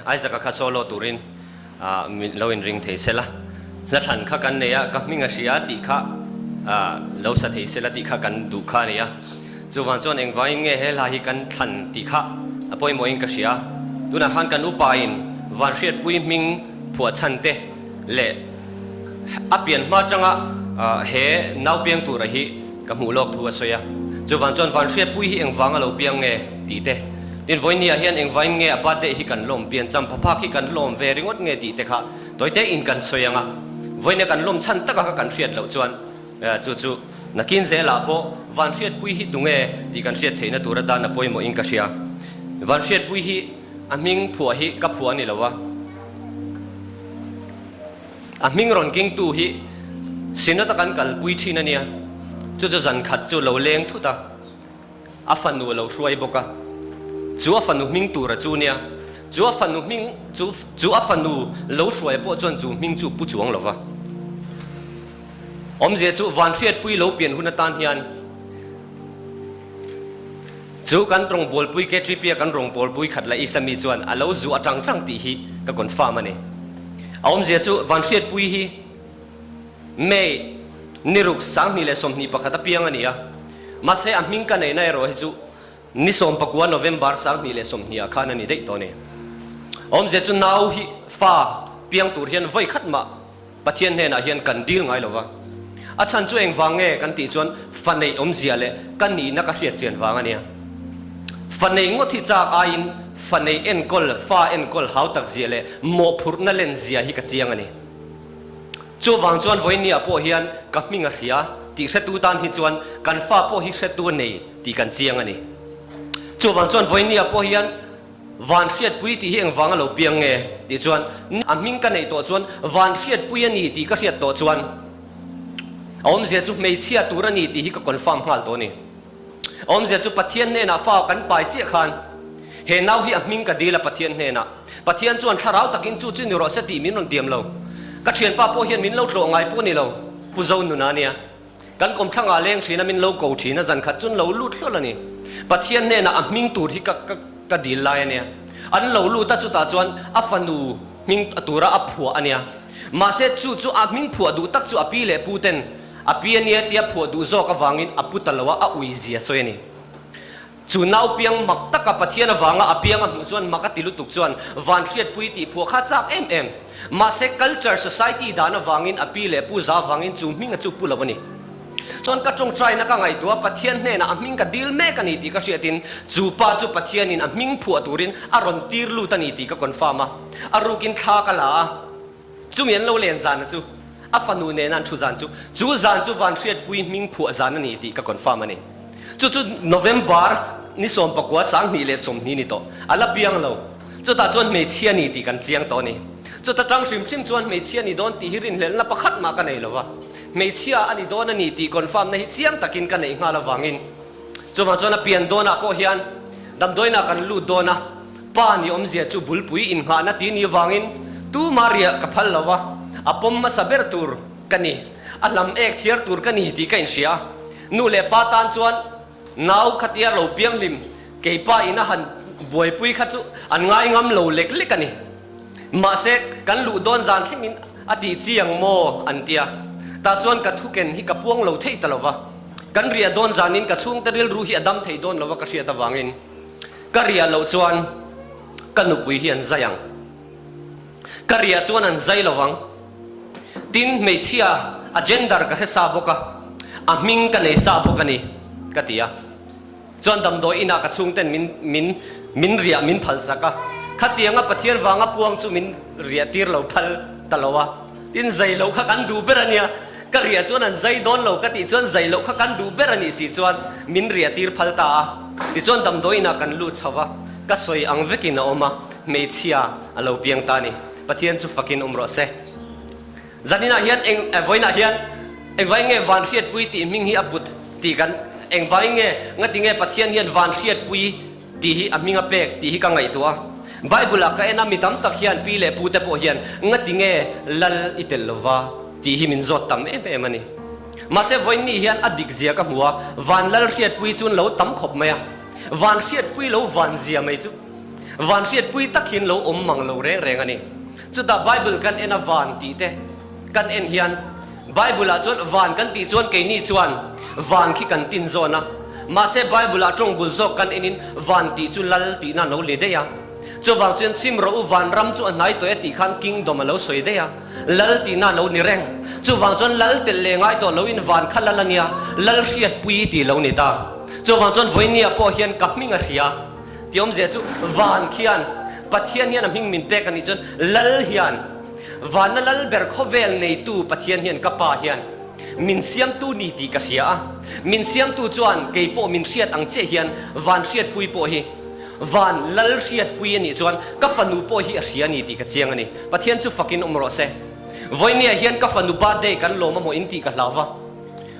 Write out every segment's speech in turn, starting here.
Isaac-a kha solo turin min lo inring thei sela, hla thlan kha kan nei a, ka hming a hria tih kha lo sa thei sela tih kha kan duh kha a ni a. Chuvang chuan engvangin nge he hla hi kan thlan tih kha a pawimawhin ka hria. Tunah khan kan upain Vanhriatpui hming phuah chhan te leh a pian hma atanga he nau piang tura hi ka hmuh lawk thu a sawi a. Chuvang chuan Vanhriatpui hi engvanga lo piang nge tih te, tin vawinia hian engvangin nge a birthday hi kan lawm, piancham phaphak hi kan lawm ve ringawt nge tih te kha tawite in kan sawi ang a. Vawinia kan lawm chhan taka kha kan hriat loh chuan chu chu nakin zelah pawh Vanhriatpui hi tunge tih kan hriat theihna tur atan a pawimawhin ka hria. Vanhriatpui hi a hming phuah hi ka phuah a ni lo a. A hming rawn kengtu hi Synod a kan kalpui thin a nia, chu chu zan khat chu lo leng thut a, a fanu a lo hruai bawk a, chu a fanu hming tura chu nia, chu a fanu hming chu chu a fanu lo hruai pawh chuan chu hming chu pu chuang lo va. Awmzia chu Vanhriatpui lo pian hun atan hian Chu kan rawngbawlpui KTP-a kan rawngbawlpui khat la Isa mi chuan a lo zu atang tang tih hi ka confirm a ni. A awmzia chu Vanhriatpui hi May ni ruk 2021 a piang a ni a, mahse a hming ka neihna erawh hi chu ni 19 November 2020 ah khan a ni daih tawh a ni. A awmzia chu nau hi fa piang tur hian vawi khat mah Pathian hnenah hian kan dil ngai lo va. A chhan chu engvang nge kan tih chuan fa neih awmzia leh ka nihna ka hriat chian vang a nia. Fa neih ngawt hi chak aiin fa neih enkawl, fa enkawl hau tak zia leh mawhphurhna len zia hi ka chiang a ni. Chuvang chuan vawinia pawh hian ka hming a hria tih hretu tan hi chuan kan fa pawh hi hretu a nei tih kan chiang a ni. Chuvang chuan vawinia pawh hian Van hriatpui tih hi engvang a lo piang nge? tih chuan a hming ka neih tawh chuan van hriatpui a ni tih ka hriat tawh chuan a awmzia chu hmeichhia tur a ni tih hi ka confirm nghal tawh a ni. A awmzia chu Pathian hnenah fa kan pai chiah khan he nau hi a hming ka dil a Pathian hnenah. Pathian chuan thlarau takin chu chu ni rawh se tih min rawn tiam lo. Ka thianpa pawh hian min lo tlawh ngai pawh ni lo, Pu Zonuna nia. Kan kawmthlangah leng thin a min lo ko thin a, zan khat chuan lo lut hlawl a ni. Pathian hnenah a hming tur hi ka ka ka dil lai a nia. An lo lut a, chutah chuan a fanu hming tura a phuah a nia. Mahse chu chu a hming phuah duh tak chu a pi leh pu ten a pi a nia tia phuah duh zawk avangin a pu ta lo a, a ui zia sawi a ni. Chu nau piang mak taka Pathian avanga a piang a hmuh chuan mak a ti lutuk chuan van hriatpui tih phuah kha chak em em. Mahse culture, society dan avangin a pi leh pu za avangin chu hming a chu pu lo a ni. Chuan ka tawngtaina ka ngaihtuah a Pathian hnenah a hming ka dil mek a ni tih ka hriatin chu pa chu Pathianin a hming phuah turin a rawn tir lut a ni tih ka confirm a. A rukin thla ka la a. Chumi an lo len zana chu a fanu nena an thu zan chu, chu zan chu van hriatpui hming phuah zan a ni tih ka confirm a ni. Chu chu November ni 19 2020 ni tawh, a la piang lo. Chutah chuan hmeichhia ni tih kan chiang tawh a ni. Chuta tang hrim hrim chuan hmeichhia ni dawn tih hi rinhlelhna pakhat mah ka nei lo va, hmeichhia a ni dawn a ni tih confirm na hi chiang takin ka neih nghal avangin chuvang chuan a pian dawnah pawh hian damdawiinah kan lut dawn a, Pa ni awmzia chu bulpui innghahna ti ni vangin tuma riah ka phal lo a, a pawm hmasa ber tur ka ni, a hlam ek thiar tur ka ni tih ka inhria. Nu leh pa tan chuan nau khatia lo pianghlim kei pa ina han buaipui kha chu an ngai ngam lo lek lek a ni. Mahse, kan luh dawn zan thlengin a tih chi ang maw? an ti a. Tah chuan ka thuken hi ka puang lo thei ta lo va, kan riah dawn zanin ka chhungte rilru hi a dam thei dawn lo va ka hriat avangin. Ka riah loh chuan ka nupui hi an zai ang. Ka riah chuan an zai lo vang. Tin, hmeichhia a gender ka hre sa bawk a, a hming ka nei sa bawk a ni, ka ti a. Chuan damdawi inah ka chhungten min min min riah min phal sak a. Khatianga Pathian vanga puang chu min riah tir lo phal ta lo a. Tin, zai loh kha kan duh ber a nia. Ka riah chuan an zai dawn lo ka tih chuan zai loh kha kan duh ber a nih si chuan min riah tir phal ta a. Tichuan damdawiinah kan lut chho va, ka sawi ang vekin a awm a, hmeichhia a lo piang ta a ni. Pathian chu fakin awm rawh se. Zaninah hian eng vawiinah hian engvangin nge van hriatpui tih hming hi a put tih kan engvangin nge ngati nge Pathian hian van hriatpui tih hi a hming a pek tih hi ka ngaihtuah a. Bible ah ka en a, mi tam tak hian pi leh pu te pawh hian ngati nge lal i tel lova tih hi min zawt tam em em a ni. Mahse vawiinni hian a dik zia ka hmu a, van lal hriatpui chu an lo tam khawp mai a, van hriatpui lo van zia mai chu. Van hriatpui tak hian lo awm mang lo reng reng a ni. Chutah Bible kan en a van tih te kan en hian Bible ah chuan van kan tih chuan keini chuan van khi kan tin zawn a, mahse Bible ah tawng bul zawk kan en in van tih chu lal tihna a lo ni daih a. Chuvang chuan chim rawh u van ram chu a hnai tawh e tih khan kingdom a lo sawi daih a, lal tihna a lo ni reng. Chuvang chuan lal telh leh ngai tawh lo in van kha lal a nia, lal hriatpui tih lo ni ta. Chuvang chuan vawinia pawh hian ka hming a hria. Tih awmzia chu van khian Pathian hian a hming min pek a nih chuan Lal hian vanna lal ber khawvel neitu Pathian hian ka Pa hian min siamtu ni tih ka hria a, min siamtu chuan kei pawh min hriat ang chiah hian van hriatpui pawh hi van lal hriatpui a nih chuan ka fanu pawh hi a hria ni tih ka chiang a ni. Pathian chu fakin awm rawh se. Vawinia hian ka fanu birthday kan lawm a maw in tih ka hlau va.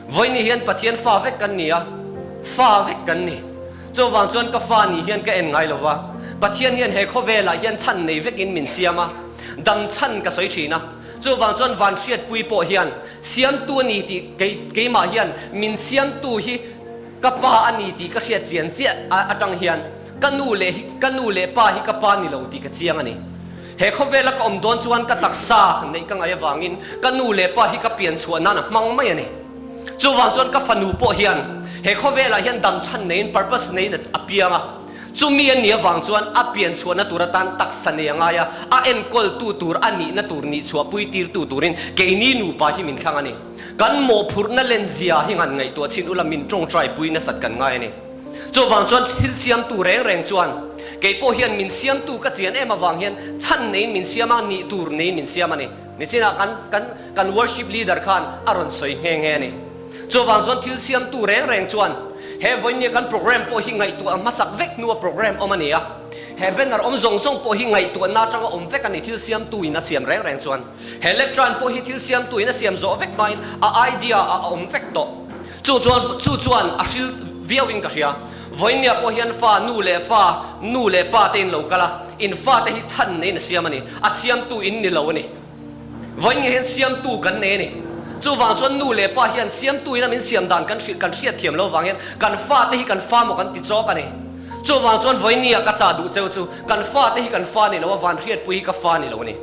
Vawiini hian Pathian fa vek kan ni a, fa vek kan ni. Chuvang chuan ka fa nih hian ka en ngai lo va, Pathian hian he khawvelah hian chhan nei vekin min siam a, dam chhan ka sawi thin a. Chuvang chuan van hriatpui pawh hian siamtu a ni tih kei keimah hian min siamtu hi ka pa a ni tih ka hriat chian chiah atang hian ka nu leh hi ka nu leh pa hi ka pa ni lo tih ka chiang a ni. He khawvela ka awm dawn chuan ka taksa neih ka ngaih avangin ka nu leh pa hi ka pian chhuah nan a hmang mai a ni. Chuvang chuan ka fanu pawh hian he khawvelah hian dam chhan neiin purpose neiin a piang a, chumi a nih avang chuan a pian chhuahna tur atan taksa nei a ngai a, a enkawltu tur a nihna tur nih chhuahpui tirtu turin keini nupa hi min thlang a ni. Kan mawhphurhna lenzia hi ngan ngaihtuah chin ula min tawngtaipui nasat kan ngai a ni. Chuvang chuan thil siamtu reng reng chuan kei pawh hian min siamtu ka chian em avang hian chhan neiin min siam a, nih tur neiin min siam a ni. Nichinah kan kan kan worship leader khan a rawn sawi nghe nghe a ni. Chuvang chuan thil siamtu reng reng chuan he vawinia kan program pawh hi ngaihtuah hmasak vek hnua program awm a ni a. He banner awm zawng zawng pawh hi ngaihtuahna atanga awm vek a ni thil siamtu in a siam reng reng chuan. He lectern pawh hi thil siamtu in a siam zawh vek hmain a idea a awm vek tawh. Chu chuan chu chuan a hril viau in ka hria. Vawinia pawh hian fa nu leh fa nu leh pa te in lo kal a, in fa te hi chhan neiin a siam a ni. A siamtu in ni lo a ni. Vawinia hian siamtu kan nei a ni. Chuvang chuan nu leh pa hian siamtu in a min siam dan kan hrilh kan hriat thiam lo vang hian kan fa te hi kan fa maw kan ti chawk a ni. Chuvang chuan vawinia ka chah duh cheu chu kan fa te hi kan fa ni lo a, van hriatpui hi ka fa ni lo a ni.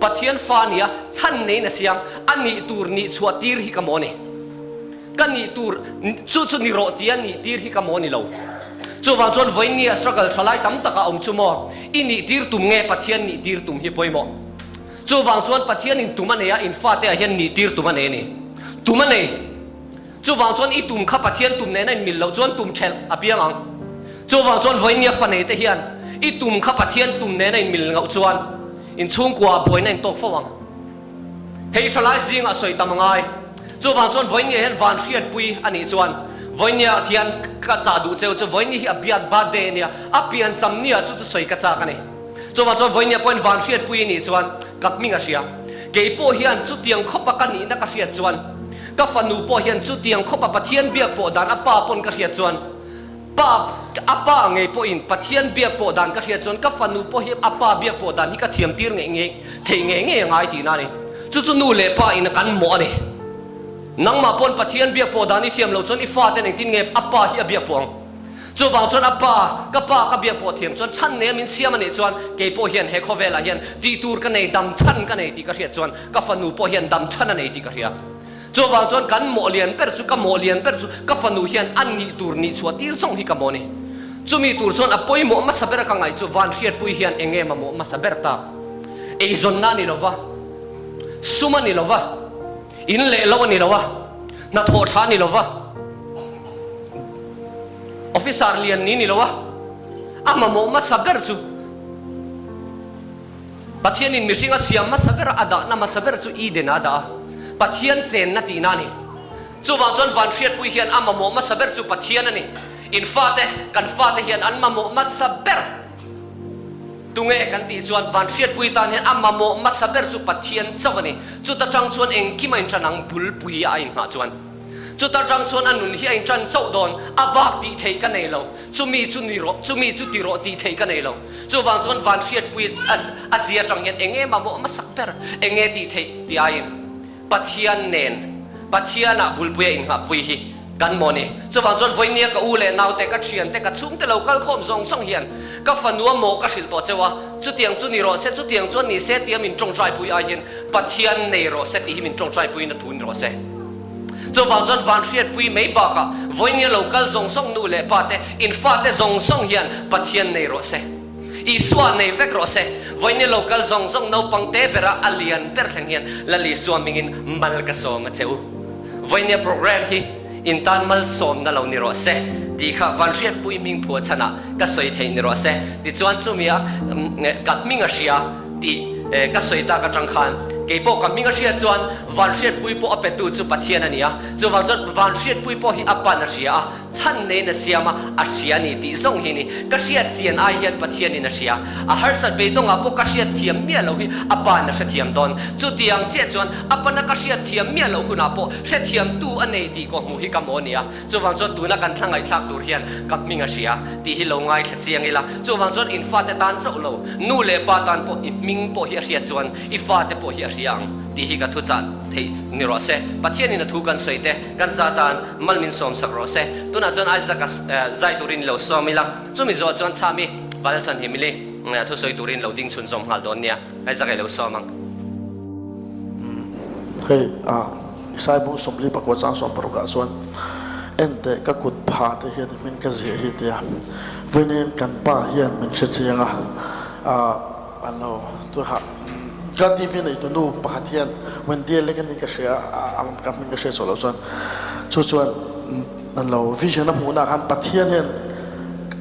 Pathian fa nia chhan neiin a siam, a nih tur nih chhuah tir hi ka maw ni? Ka nih tur chu chu ni rawh tia nih tir hi ka maw ni lo? Chuvang chuan vawinia struggle tha lai tam taka awm chu maw i nih tir tum nge Pathian nih tir tum hi pawimawh? Chuvang chuan Pathianin tum a nei a, in fate ah hian nih tir tum a nei a ni. Tum a nei. Chuvang chuan i tum kha Pathian tum nena in mil loh chuan tum ṭhelh a piang ang. Chuvang chuan vawinia fanei te hian i tum kha Pathian tum nena in mil ngauh chuan in chhungkua buaina in tawk fo ang. Hei ṭhalai zingah sawi tam a ngai. Chuvang chuan vawinia hian van hriatpui a nih chuan vawinia hian ka chah duh cheu chu vawinia hi a biat birthday a nia, a piancham nia chu chu sawi ka chak a ni. Chuvang chuan vawinia pawhin van hriatpui a nih chuan ka hming a hria. Kei pawh hian chutiang khawpa ka nihna ka hriat chuan Ka fanu pawh hian chutiang khawpa Pathian biak pawh dan a pa pawn ka hriat chuan pa a pa ngei pawhin Pathian biak pawh dan ka hriat chuan ka fanu pawh hi a pa biak pawh dan hi ka thiam tir ngei ngei thei ngei ngei a ngai tihna a ni. Chu chu nu leh pa in a kan mawh a ni. Nangmah pawn Pathian biak pawh dan i thiam lo chuan i faten engtin nge a pa hi a biak pawh ang. Chuvang chuan a pa, ka pa ka biak pawh thiam chuan chhan nei a min siam a nih chuan kei pawh hian he khawvelah hian tih tur ka nei, dam chhan ka nei tih ka hriat chuan ka fanu pawh hian dam chhan a nei tih ka hria. Chuvang chuan kan mawh lian ber chu, ka mawh lian ber chu ka fanu hian a nih tur nih chhuah tir zawng hi ka mawh a ni. Chumi tur chuan a pawimawh hmasa ber a ka ngaih chu van hriatpui hian eng nge mamawh hmasa ber tak? Eizawnna a ni lo va, sum a ni lo va. In leh lo a ni lo a, hnathawh tha a ni lo va, officer lian ni ni lo a, a mamawh hmasa ber chu Pathianin mihring a siam hmasa ber a, a dahna hmasa ber chu Eden ah a dah a, Pathian chenna tihna a ni. Chuvang chuan van hriatpui hian a mamawh hmasa ber chu Pathian a ni. In fate, kan fate hian an mamawh hmasa ber. Tunge kan tih chuan van hriatpui tan hian a mamawh hmasa ber chu Pathian chauh a ni. Chuta tang chuan engkim a intan ang bulpui a inghah chuan. Chuta tang chuan a nun hi a intan chauh dawn, a bak tih theih ka nei lo, chumi chu ni rawh, chumi chu ti rawh tih theih ka nei lo. Chuvang chuan van hriatpui a zia tang hian enge mamawh hmasak ber, enge tih theih tih aiin Pathian nen, Pathianah bulpui a inghahpui hi. Kan maw ni? Chuvang chuan vawinia ka u leh naute, ka thiante, ka chhungte lo kal khawm zawng zawng hian ka fanua maw ka hrilh tawh cheu a, chutiang chu ni rawh se, chutiang chuan ni se tia min tawngtaipui ai hian Pathian nei rawh se tih hi min tawngtaipui na thu ni rawh se. Chuvang chuan van hriatpui mai bakah vawinia lo kal zawng zawng nu leh pa te, in fate zawng zawng hian Pathian nei rawh se. Isua nei vek rawh se. Vawinia lo kal zawng zawng naupang te bera a lian ber thleng hian Lal Isua hmingin mal ka sawm a che u. Vawinia program hi in tan malsawmna lo ni rawh se tih kha van hriatpui hming phuah chhanah ka sawi theih ni rawh se. Tichuan chumia ka hming a hria tih ka sawi tak atang khan keipawh ka hming a hriat chuan van hriatpui pawh a petu chu Pathian a ni a. Chuvang chuan van hriatpui pawh hi a pan a hria a, chhan neiin a siam a, a hria a ni tih zawng hi ni. Ka hriat chian ai hian Pathianin a hria. A harsat beidawngah pawh ka hriat thiam miah loh hi a pa'n a hrethiam dawn. Chutiang chiah chuan a pana ka hriat thiam miah loh hunah pawh hrethiamtu a nei tih kawhhmuh hi ka maw nia. Chuvang chuan tuna kan thla ngaihthlak tur hian ka hming a hria tih hi lo ngaithla chiang ila. Chuvang chuan in fate tan chauh lo, nu leh pa tan pawh i hming pawh hi a hriat chuan i fate pawh hi a hria ang tih hi ka thuchah theih ni rawh se. Pathianin a thu kan sawi te kan za tan mal min sawm sak rawh se. Tunah chuan Isaac-a zai turin lo sawm ila, chumi zawh chuan Chhami Valchanhimili thusawi turin lo ding chhunzawm nghal dawn nia. Isaac-a i lo sawm ang. Hei a Isaibu 49 chang 60 ah chuan Enteh ka kut pha te hian i hming ka ziah hi tia vawiin kan pa hian min hre chiang a, an lo tuha ka TV neitu nu pakhat hian Wendy a lek a ni ka hria a ka hming ka hria chawh loh chuan chu chuan an lo vision a hmuhna ah khan Pathian hian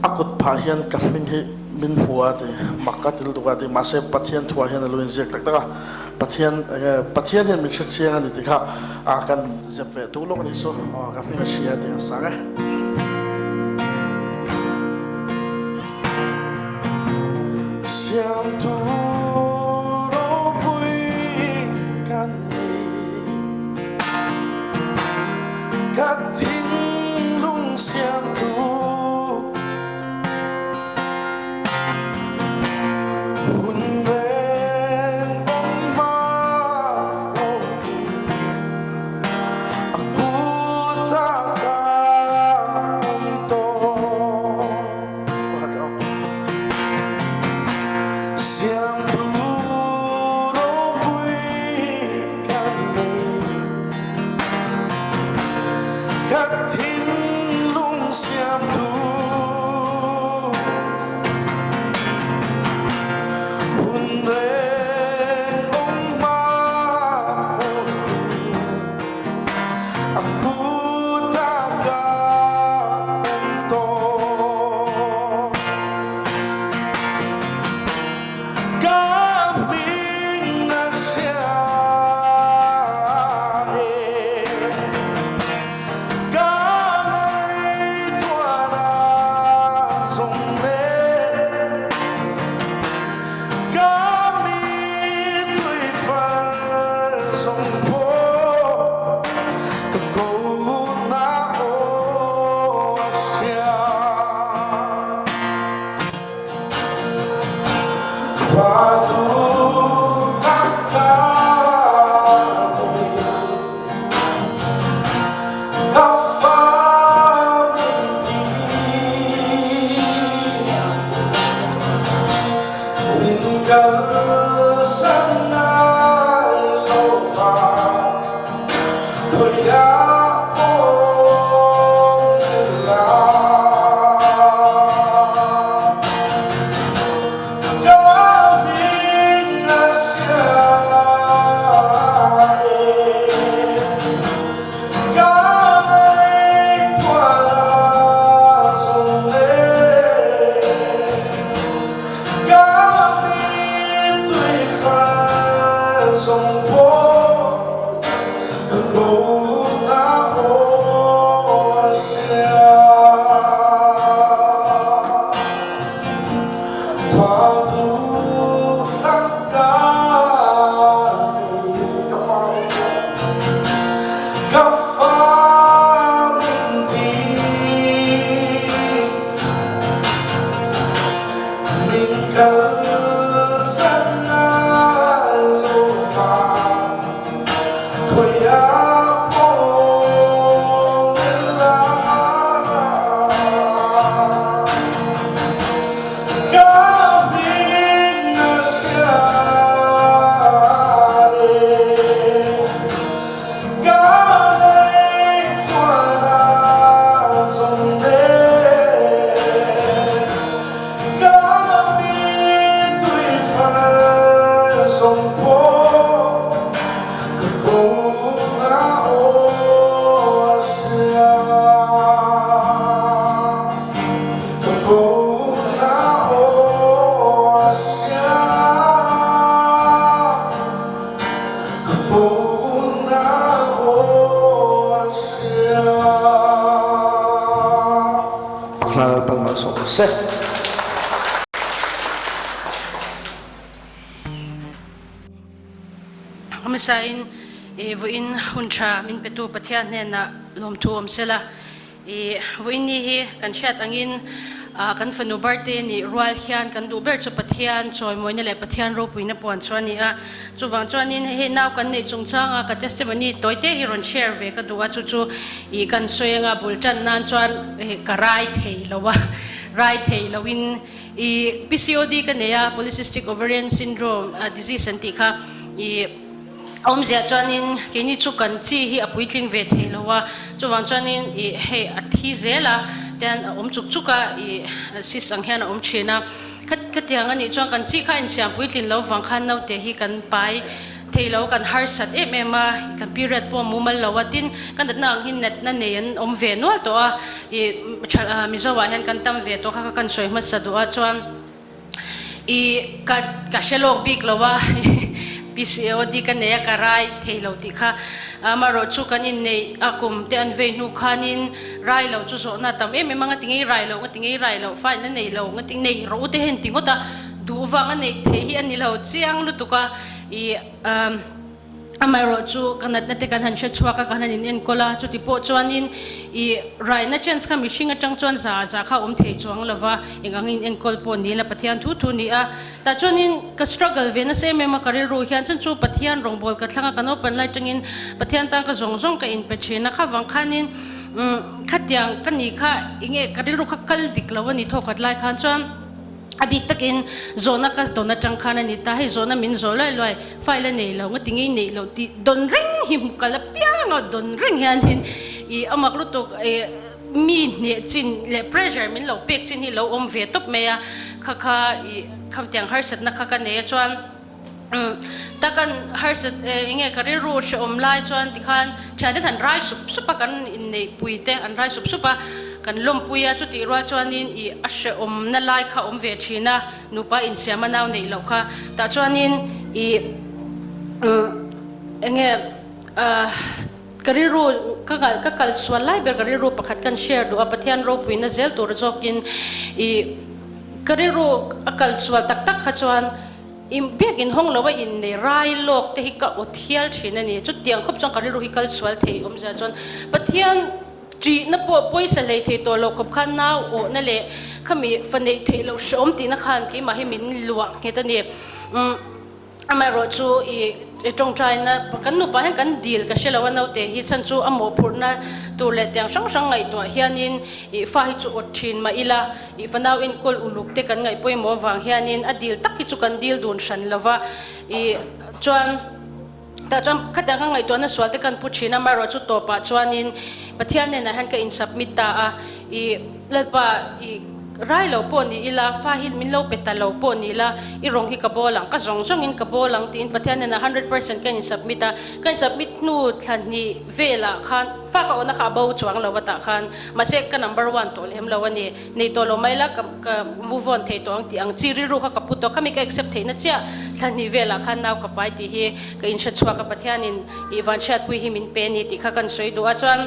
a kut phah hian ka hming hi min hmu a ti mak ka ti lutuk a ti mahse Pathian thuah hian a lo inziak tak tak a Pathian enge Pathian hian min hre chiang a ni tih kha a kan zep ve duh lawk a nih chu aw ka hming a hria tih kan sang e. Siamtu ropui kan ni Ka thinlung siamtu Hun reng awm hma pawhin A kutah ka awm tawh. Siamtu ropui kan nei. Ka thinlung siamtu hun reng awm hma pawhin a kutah ka awm tawh. Ka hming a hria e. Ka ngaihtuahna zawng le Ka mittui far zawng pawh Ka kohna aw a hria. se. Hmasain i vawiin hun tha min petu Pathian hnenah lawmthu awm sela. I vawiin ni hi kan hriat angin kan fanu birthday nih rual hian kan duh ber chu Pathian chawimawina leh Pathian ropuina puan chu a ni a. Chuvang chuanin hei nau kan neih chungchanga ka testimony tawite hi rawn share ve ka duh a, chu chu i kan sawi anga bul tan nan chuan ka rai thei lo a, rai thei loin I PCOD ka nei a, Polycystic Ovarian Syndrome disease an tih kha i awmzia chuanin keini chu kan chi hi a puitling ve thei lo a, chuvang chuanin i hei a thi zel a, tian a awm chuk chuk a, i cyst ang hian a awm thin a, khatiang a nih chuan kan chi kha a insiam puitlin lo vang khan naute hi kan pai thei lo, kan harsat em em a, kan period pawh a mumal lo a, tin ka natna ang hi natna nei an awm ve nual tawh a, i tha Mizo ah hian kan tam ve tawh kha ka kan sawi hmasa duh a, chuan i ka ka hre lawk bik lo a, PCOD ka nei a ka rai thei lo tih kha, amaherawh chu kan inneih a kum te an vei hnu khanin rai lo chu zawhna a tam em em a, nga tingei rai lo, nga tingei rai lo, fa in la nei lo, nga ti nei rawh u te hian ti ngawt a, duh vang a neih theih hi a ni lo chiang lutuk a. I amaherawh chu ka natna te kan han hre chhuak a, kan han in enkawl a, chuti pawh chuanin i raina chance kha mihring atang chuan za za kha awm thei chuang lo va, eng ang in enkawl pawh ni la Pathian thu thu ni a, tah chuanin ka struggle ve nasa em em a ka rilru hian chuan chu Pathian rawngbawl ka thlang a, ka naupan lai tangin Pathian tan ka zawng zawng ka inpe thin a, kha vang khanin khatiang ka ni kha enge ka rilru kha kal dik lo a ni thawkhat lai khan chuan. A bik takin zawhna ka dawn atang khan a ni ta, hei zawhna min zawh luai luai, file a nei lo, ngati ngei neih loh tih dawn reng hi hmu kal apiang a dawn reng hianin ih a mak lutuk ih mi hneh chin leh pressure min lo pek chin hi lo awm ve tawp mai a, kha kha ih khatiang harsatna kha ka nei a chuan. Takan harsat enge ka rilru hrehawm lai chuan tikhan thiante an rai sup sup a, kan inneihpui te an rai sup sup a, kan lawmpui a, chutih rual chuanin ih a hrehawmna lai kha awm ve thin a, nupa insiam a nau neih loh kha tah chuanin ih enge ka rilru ka ka kal sual lai ber ka rilru pakhat kan share duh a, Pathian ropuina zel tur zawkin ih ka rilru a kal sual tak tak kha chuan. I biak in hawng lo a in nei rai lawk te hi ka aw thial thin a ni. Chutiang khawp chuan ka rilru hi kal sual thei awmzia chuan Pathian ṭihna pawh pawisa hlei thei tawh lo khawp khan nau awhna leh khami fa neih theih loh hrehawm tihna khan keimah hi min luah nghet a ni. Amaherawh chu i ṭawngṭaina kan nupa hian kan dil ka hre lo a naute hi chhan chu a mawhphurhna tur leh tiang hrang hrang ngaihtuah hianin i fa hi chu awt ṭhin mah ila I fanau enkawl uluk te kan ngaih pawimawh avang hianin a dil tak hi chu kan dil dun hran lo va, i chuan tah chuan khatiang ka ngaihtuahna sual te kan pu thin a, amaherawh chu tawpah chuanin Pathian hnenah hian ka in submit ta a, i Lalpa i rai lo pawh ni ila, fa hi min lo pe ta lo pawh ni ila, i rawng hi ka bawl ang, ka zawng zawngin ka bawl ang tiin Pathian hnenah 100% ka in submit a, ka in submit hnu thla hnih velah khan fa ka awhna kha a bo chuang lo a tah khan. Mahse, ka number one tawh lem lo a ni. Nei tawh lo mai la, ka ka move on thei tawh ang tih ang chi rilru kha ka pu tawh. Khami ka accept theihna chiah thla hnih velah khan nau ka pai tih hi ka inhre chhuak a, Pathianin ih van hriatpui hi min pe a ni tih kha kan sawi duh a. Chuan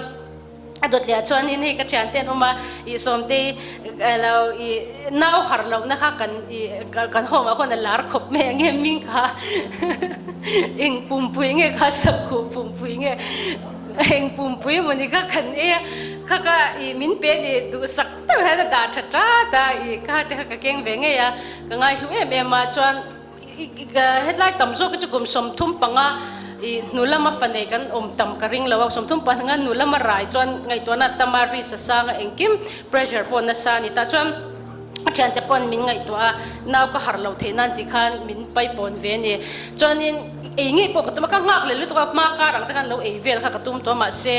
a dawt leh ah chuanin hei ka thiante an awm a, ih Sawmtei lo ih nau harh lohna kha kan ih kan home ah khawn a lar khawp mai ang em hming kha eng pumpui nge kha sakhuh pumpui nge Eng pumpui mawni kha kan ei a, kha ka i min pe ni duhsak deuh hian a dah tha tat a, i kha te kha ka keng ve ngei a, ka ngaihlu em em a, chuan hetlai tam zawk hi chu kum 35 i hnu lama fa nei kan awm tam ka ring lo a, 35 hnu lama rai chuan ngaihtuahna a tam a, risk a sang a, engkim pressure pawh nasa a ni tah chuan a thiante pawn min ngaihtuah a, nau ka harh loh theih nan tih khan min paipawn ve a ni, chuanin ei ngei pawh ka tum a, ka nghak leh lutuk a, hma kar ang te khan lo ei vel kha ka tum tawh a, mahse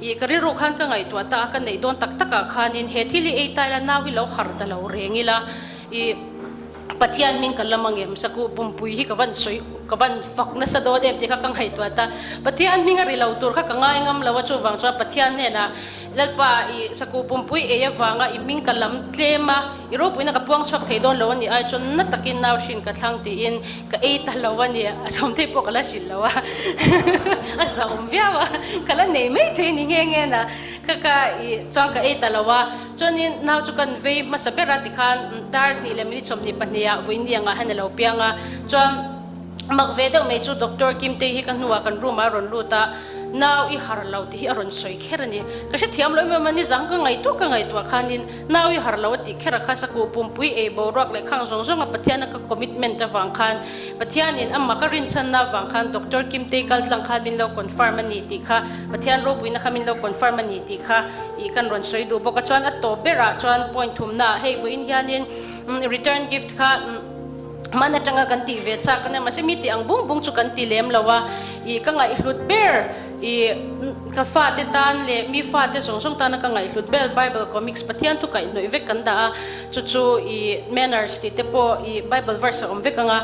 ih ka rilru khan ka ngaihtuah ta a, ka neih dawn tak takah khanin he thil hi ei ta ila nau hi lo harh ta lo reng ila ih Pathian hming ka lam angem sakuh pumpui hi ka van sawi ka van fak nasa dawn em tih kha ka ngaihtuah ta, Pathian hming a ri lo tur kha ka ngai ngam lo a, chuvang chuan Pathian hnenah Lalpa, i sakuh pumpui ei avanga i hming ka lam tlem a, i ropuina ka puang chhuak thei dawn lo a nih ai chuan na takin nau hrin ka thlang tiin ka ei ta lo a ni. A sawm thei pawh ka la hrilh lo a, a zahawm viau a, ka la nei mai thei ni nghe nghe na. Ka ka i chuan ka ei ta lo a. Chuanin nau chu kan vei hmasa ber a tikhan dar hnih leh minute 22 ah vawiin angah hian a lo piang a. Chuan mak ve deuh mai chu Doctor Kimtei hi ka hnuah kan room ah a rawn lut a, nau i har lo tih hi a rawn sawi kher a ni. Ka hrethiam lo em em a, nizang ka ngaihtuah ka ngaihtuah khanin nau i har lo a tih kher a kha sakuh pumpui ei boruak leh khang zawng zawng a Pathian a ka commitment avang khan Pathianin amah ka rinchhanna avang khan Doctor Kimtei kal tlang khan min lo confirm a ni tih kha Pathian ropuina kha min lo confirm a ni tih kha ih kan rawn sawi duh bawk a. Chuan a tawp berah chuan point thumna ah hei vawiin hianin return gift kha hman atanga kan tih ve chak a nia mahse mi tih ang bung bung chu kan ti lem lo a ih ka ngaihhlut ber ih ka fate tan leh mi fate zawng zawng tana ka ngaihhlut ber Bible comics Pathian thu kaihhnawih vek kan dah a. Chu chu i manners tih te pawh i Bible verse a awm vek ang a,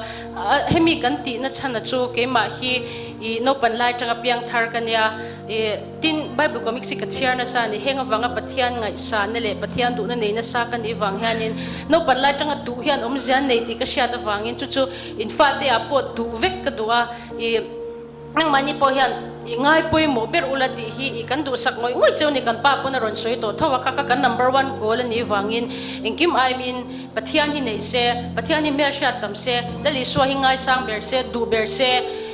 hemi kan tihna chhana chu keimah hi i naupan lai atanga piang thar ka nia, i tin Bible comics hi ka chhiar nasa a ni, heng avanga Pathian ngaihsanna leh Pathian duhna nei nasa ka nih vang hianin naupan lai atanga duh hian awmzia nei tih ka hriat avangin chu chu in fate ah pawh duh vek ka duh a, i. Nangmahni pawh hian i ngai pawimawh ber ula tih hi i kan duhsak ngawih ngawih cheu ni kan pa pawn a rawn sawi tawh tho a, kha kha kan number one goal a nih vangin engkim aimin Pathian hi nei se, Pathian hi hmelhriat tam se, Lal Isua hi ngaisang ber se, duh ber se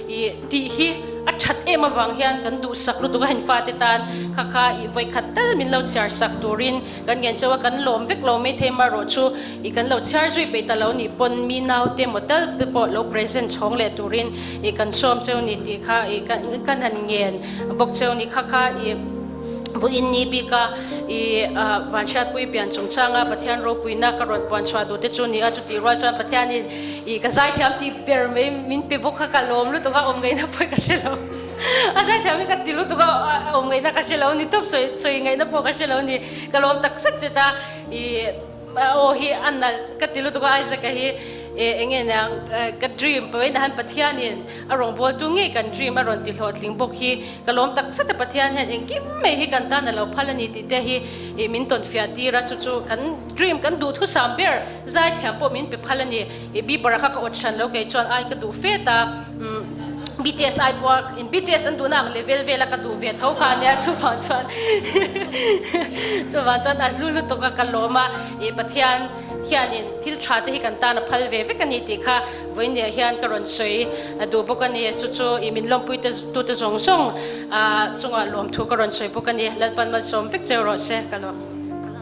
i tih hi a that em avang hian kan duhsak lutuk a hen fate tan kha kha i vawikhat tal min lo chhiar sak turin Kan ngen chauh a, kan lawm vek lo mai thei marawh chu i kan lo chhiar zui peih ta lo nih pawn mi naute maw tal te pawh lo present chhawng leh turin i kan sawm cheu ni tih kha i kan han ngen bawk cheu ni kha kha i vawiin ni bika i Vanhriatpui pian chungchanga Pathian ropuina ka rawn puan chhuah duh te chu ni a, chutih rual chuan Pathianin i ka zaithiam tih ber mai min pe bawk kha ka lawm lutuk a, awm ngaihna pawh ka hre lo. A zaithiam hi ka ti lutuk a, awm ngaihna ka hre lo ni tawp, sawi sawi ngaihna pawh ka hre lo ni, ka lawm tak zet zet a, ih aw hi a nalh ka ti lutuk a, Isaac-a hi eh eng nge niang ka dream pawhin han Pathianin a rawngbawltu ngei kan dream a rawn ti hlawhtling bawk hi ka lawm tak zet a, Pathian hian engkim mai hi kan tan a lo phal a ni tih te hi ih min tawn fiah tir a, chu chu kan dream kan duhthusam ber zaithiam pawh min pe phal a ni. I Bieber-a kha ka awt hran lo kei chuan ai ka duh fet a, BTS ai pawh in BTS an duhna ang level vela ka duh ve tho kha ania chuvang chuan chuvang chuan a hlu lutuk a ka lawm a, i Pathian hianin thil tha te hi kan tan a phal ve vek a ni tih kha vawinia hian ka rawn sawi duh bawk a ni, chu chu i min lawmpui te tute zawng zawng chungah lawmthu ka rawn sawi bawk a ni, Lalpan malsawm vek cheu rawh se ka lawm.